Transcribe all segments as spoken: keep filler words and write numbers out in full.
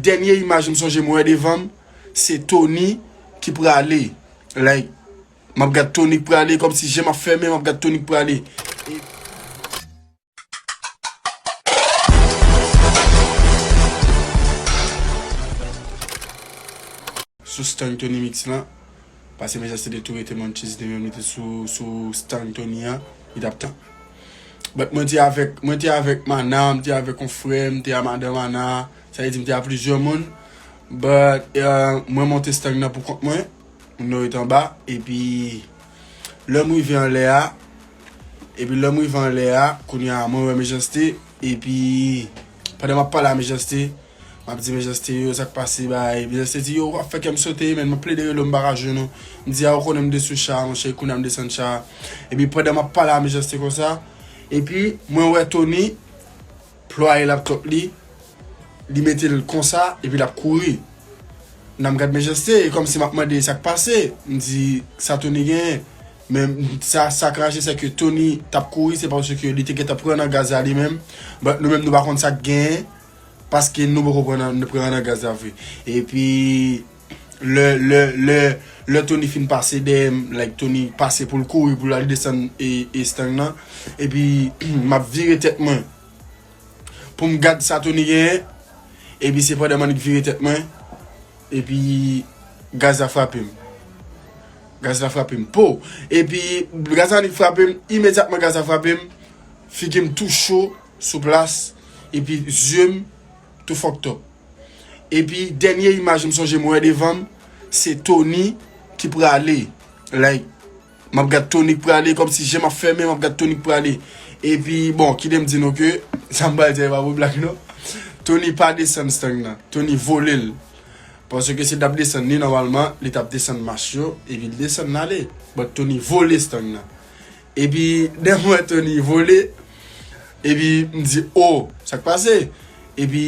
Dènye imaj m sonje m wè devan m, se Tony ki prale. Like, m ap gad Tony k prale, kòmsi je m ap fèmen, m ap gad Tony k prale. E sou Stank Tony Mix lan, paske Mechanste te tou rete Manchester, li menm li te sou, sou Stank Tony an, li t ap tann. But mwen te avèk, mwen te avèk Mana, m te avèk yon frè, m te a madan Mana, sa vle di m te a plizyè moun. But, euh, mwen monte Stank nan pou kont mwen, moun yo ret anba, epi lè m rive anlè a, epi lè m rive anlè a, kounye a, mwen wè Mechanste, epi pandan m ap pale a Mechanste, m ap di Mechanste, yo, sa k pase, bay? Mechanste di, yo, w ap fè kè m sote, men m ap plede rele w, m pa ka jwenn ou. M di, a, ou konnen m de sou cha, monchè, kounye a m desann cha. Epi pandan m ap pale a Mechanste konsa, epi mwen wè Tony plwaye laptop li, li mete l konsa, epi l ap kouri. Nan m gad Mechanste, e kòmsi m ap mande sa k pase. M di, sa Tony genyen? Men sa, sa k raje, se ke Tony t ap kouri, se paske li te gentan pran nan gaz la li menm. But nou menm, nou pa konn sa k genyen, paske nou poko pran nan, nou pran nan gaz la vre. Epi, lè, lè, lè, lè Tony fin pase dèyè m, like, Tony pase pou l kouri, pou l al desann e, e Stank nan. Epi, m ap vire tèt mwen pou m gad sa Tony genyen. Epi, se pandan m annik vire tèt mwen, epi gaz la frape m. Gaz la frape m. Po! Epi, gaz la annik frape m, imedyatman gaz la frape m, figi m tou cho sou plas, epi zye m tou fucked up. Epi, dènye imaj m sonje m wè devan m, se Tony ki prale. Like, m ap gad Tony k prale, kòmsi je m ap fèmen, m ap gad Tony k prale. Epi, bon, kite m di nou ke, sa m pral di a, e pa pou blag, non. Tony pa desann Stank nan. Tony vole l. Paske si l t ap desann li, nòmalman, li t ap desann mach yo, epi l desann l ale. But Tony vole Stank nan. Epi, lè m wè Tony vole, epi m di, o, sa k pase? Epi,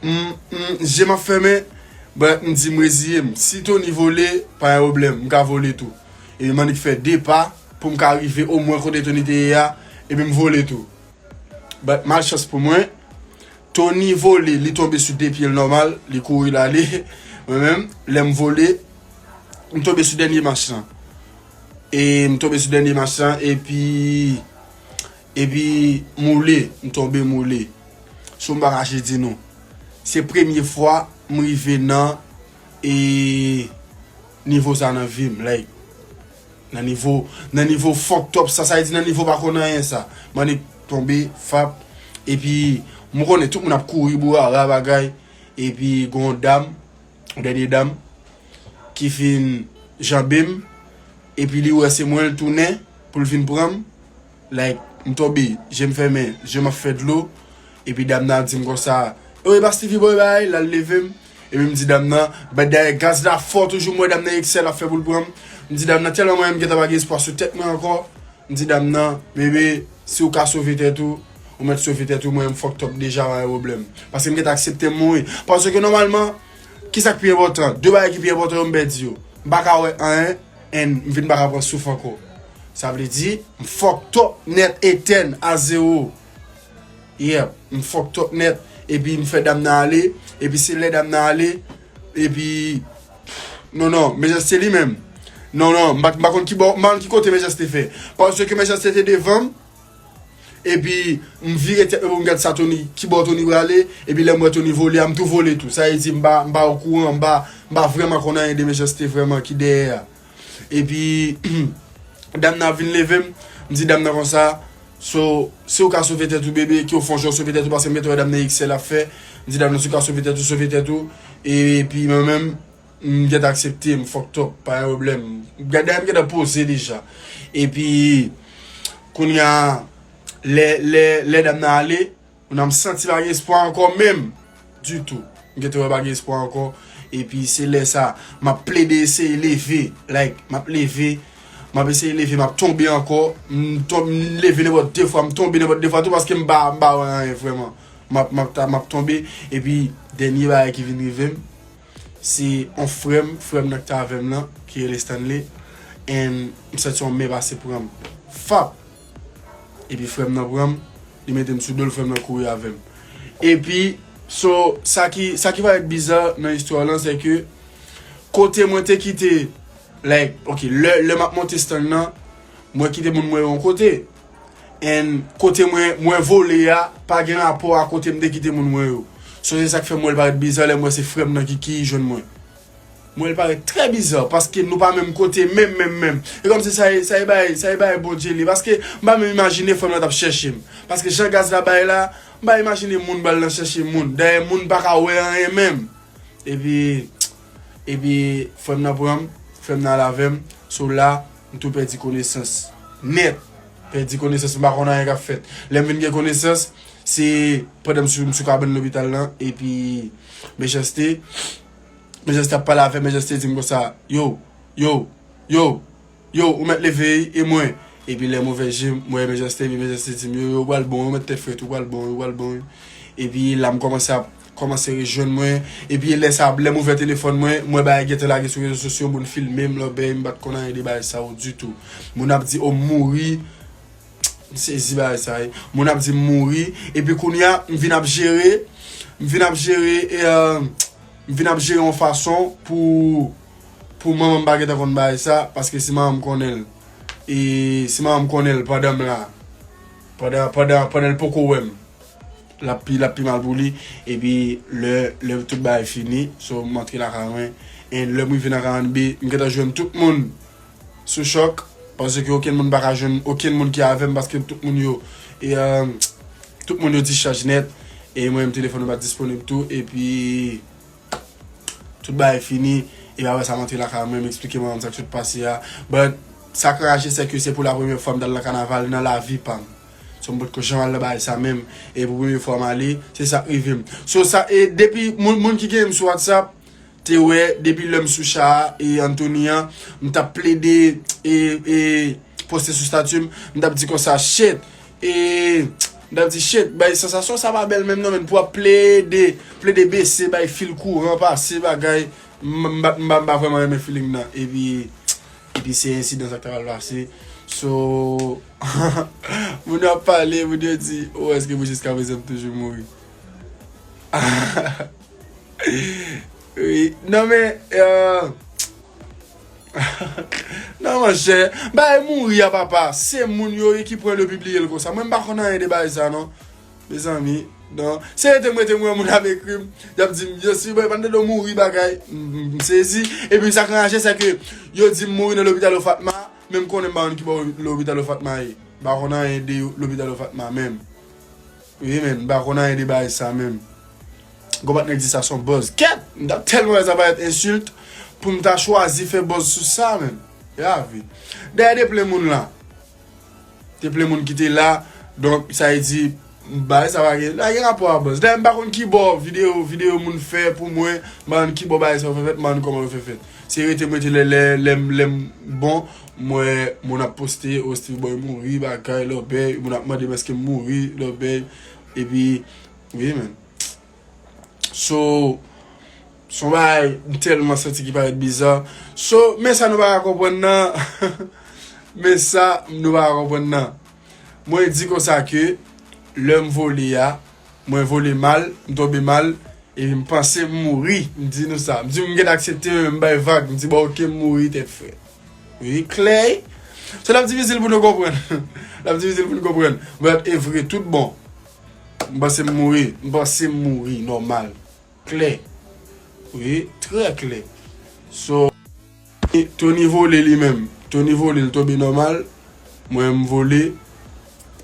m, m, je m ap fèmen, but m di m reziye m. Si Tony vole, pa gen pwoblèm, m ka vole tou. Epi m annik fè de pa pou m ka rive omwen kote Tony te ye a, epi m vole tou. But malchans pou mwen, Tony vole, li tonbe sou de pye l nòmal, li kouri l ale. Mwen menm, lè m vole, m tonbe sou dènye mach lan. E m tonbe sou dènye mach lan, epi, epi m woule, m tonbe m woule. So m pa kache di nou, se premye fwa m rive nan, e, nivo sa nan vi m, like, nan nivo, nan nivo fucked up sa, sa vle di nan nivo pa konn anyen sa. M annik tonbe, fap, epi m konnen tout moun ap kouri, bourara, bagay, epi gon dam, dènye dam, ki fin janbe m, epi li wè se mwen, l tounen pou l vin pran m. Like, m tonbe, je m fèmen, je m ap fè dlo, epi dam nan ap di m konsa, "Oye, pa Stevie Boy bay," l al leve m, epi m di dam nan, but dayè gaz la fò toujou, m wè dam nan eksè l ap fè pou l pran m. M di dam nan, tèlman mwen menm gentan pa gen espwa sou tèt mwen ankò, m di dam nan, "Bebe, si w ka sove tèt ou, ou mèt sove tèt ou, mwen m fucked up deja, pa gen pwoblèm." Paske m gentan aksepte m mouri. Paske nòmalman, kisa k pi enpòtan? De bagay ki pi enpòtan yo, m pèdi yo. M pa ka wè anyen, and m vin pa ka pran souf ankò. Sa vle di, m fucked up nèt, etèn, a zewo. Yeah, m fucked up nèt. Epi m fè dam nan ale. Epi se lè dam nan ale. Epi, non, non, Mechanste li menm. Non, non, m pa, m pa konn ki bò, m pa konn ki kote Mechanste fè. Paske Mechanste te devan m. Epi, m vire tèt mwen pou m gad sa Tony, ki bò Tony prale. Epi lè m wè Tony vole a, m tou vole tou. Sa vle di, m pa, m pa okouran, m pa, m pa vrèman konn anyen de Mechanste vrèman ki dèyè a. Epi, dam nan ap vin leve m, m di dam nan konsa, so, si w ka sove tèt ou, bebe, ke w fè yon jan w sove tèt ou, paske m gentan wè dam nan eksè l ap fè. M di dam nan, si w ka sove tèt ou, sove tèt ou. Epi, mwen menm, m gentan aksepte, m fucked up, pa gen pwoblèm. Gade, m gentan poze deja. Epi, kounye a, lè, lè, lè dam nan ale, Kounye a m santi pa gen espwa ankò menm. Ditou. M gentan wè pa gen espwa ankò. Epi se lè sa, m ap plede eseye leve. Like, m ap leve. M ap eseye leve, m ap tonbe ankò. M tonbe, m leve nenpòt de fwa, m tonbe nenpòt de fwa tou paske m pa, m pa wè anyen vrèman. M ap, m ap, ta- m ap tonbe. Epi, dènye bagay ki vin rive m, se yon frè m, frè m nan ki t avè m nan, ki rele Stanley. And m santi yon men pase pran m. Fap! Epi frè m nan pran m, li mete m sou do l, frè m nan kouri avè m. Epi, So, sa ki, sa ki parèt biza nan istwa lan, se ke kote mwen te kite, like, ok, lè, lè m ap monte stand nan, mwen kite moun mwen yon kote. And kote mwen, mwen vole a, pa gen rapò a kote m te kite moun mwen yo. So, se sa k fè mwen l parèt biza lè mwen se frè m nan ki, ki jwenn mwen. Mwen, li parèt trè biza, paske nou pa menm kote, menm, menm, menm. E kòmsi sa e, sa e bay, sa e bay Bondye li, paske m pa menm imajine fanm nan t ap chèche m. Paske jan gaz la bay la, m pa imajine moun pral nan chèche moun. Dayè, moun pa ka wè anyen menm. Epi, epi, frè m nan pran m, frè m nan al avè m. So la, m tou pèdi konesans. Nèt. Pèdi konesans, m pa konn anyen k ap fèt. Lè m vin gen konesans, se pandan m sou, m sou kabann lopital lan, epi Mechanste, Mechanste ap pale avè m, Mechanste di m konsa, yo, yo, yo, yo, ou mèt leve wi, e mwen. Epi lè m ouvè je m, m wè Mechanste, epi Mechanste di m, yo, yo, ou pral bon, ou mèt tèt frèt, ou pral bon, ou pral bon. Epi la m kòmanse ap, kòmanse rejwenn mwen. Epi lè sa, lè m ouvè telefòn mwen, m wè bagay gentan lage sou rezo sosyo, moun filme m, lòbèy, m pa t konn anyen de bagay sa yo ditou. Moun ap di, o, m mouri, M sezi bagay sa, wi. Moun ap di m mouri. Epi kounye a, m vin ap jere. M vin ap jere, e, euh, m vin ap jere yon fason pou, pou manman m pa gentan konn bagay sa, paske si manman m konnen l, e si manman m konnen l pandan m la, pandan, pandan, pandan l poko wè m, l ap pi, l ap pi mal pou li. Epi lè, lè tout bagay fini, so m antre lakay mwen. E lè m rive nan karannbe, m gentan jwenn tout moun sou chòk, paske okenn moun pa ka jwenn okenn moun ki avè m, paske tout moun yo, e, euh, tout moun yo discharge nèt, e mwen menm telefòn mwen pa t disponib tou, epi tout bagay fini, epi apre sa m antre lakay mwen, m eksplike manman m sa k sot pase a, but sa k raje se ke se pou la premyè fwa m t al nan kanaval nan lavi pa m. So m potko janm al nan bagay sa menm, e pou premye fwa m ale, se sa k rive m. So sa, e depi moun, moun ki gen m sou WhatsApp, te wè, depi lè m sou cha a, e Anthony an, m t ap plede, e, e poste sou stati m, m t ap di konsa, shit, e m t ap di, shit, bay sansasyon sa pa bèl menm non, men pou ap plede, plede bese, bay fil kouran pase, bagay, m, m, m pa, m pa, m pa vrèman renmen feeling nan, epi, epi se ensidan sa k ta pral pase, so, moun yo ap pale, moun yo di, o, èske pou jiskaprezan m toujou mouri? Wi. Non, men, euh, non, monchè. Bagay mouri a, papa. Se moun yo ye ki pran l, yo pibliye l konsa. Mwen, m pa konn anyen de bagay sa, non. Mezanmi, non. Se rete m rete m wè moun ap ekri m. Y ap di m, yo, si mwen pa tande w mouri, bagay. M, m, m sezi. Epi sa k raje, se ke yo di m mouri nan lopital Ofatma. Men m konnen m pa konn ki bò lopital Ofatma ye. M pa konn anyen de lopital Ofatma menm. Wi, men, m pa konn anyen de bagay sa menm. Gon patnè di sa se yon buzz. Kèt! M t ap tèlman wè sa parèt ensilt pou m ta chwazi fè buzz sou sa, men. Yave. Dayè, te plen moun la. Te plen moun ki te la. Donk, sa vle di, bagay sa pa gen, pa gen rapò a buzz. Dayè, m pa konn ki bò videyo, videyo moun fè pou mwen, m pa konn ki bò bagay sa yo fè fèt, m pa konn kòman yo fè fèt. Se rete m rete lè, lè, lè m, lè m bon, m wè moun ap poste, o Steve Boy mouri, bagay, lòbèy, moun ap mande m èske m mouri, lòbèy, epi, wi, men. So, se yon bagay, m tèlman santi ki parèt biza. So, men sa nou pa ka konprann nan, men sa nou pa ka konprann nan. Mwen di konsa ke, lè m vole a, mwen vole mal, m tonbe mal, epi m panse m mouri, m di nou sa. M di m gentan aksepte, men m bay vag, m di, bon, oke, m mouri, tèt frèt. Wi, klè. So, l ap difisil pou nou konprann. L ap difisil pou nou konprann. But, e vre, tout bon. M panse m mouri. M panse m mouri, nòmal. Klè. Wi, trè klè. So, Tony vole li menm. Tony vole, l tonbe nòmal. Mwen, m vole,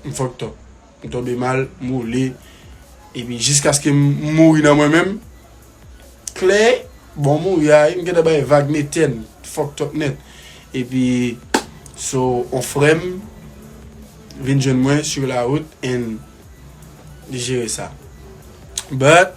m fucked up. M tonbe mal, m woule. Epi jiskaske m mouri nan mwen menm. Klè, bon, mouri a, m gentan bay vag netèn, fucked up nèt. Epi, so, on frè m vin jwenn mwen sur la route and li jere sa. But,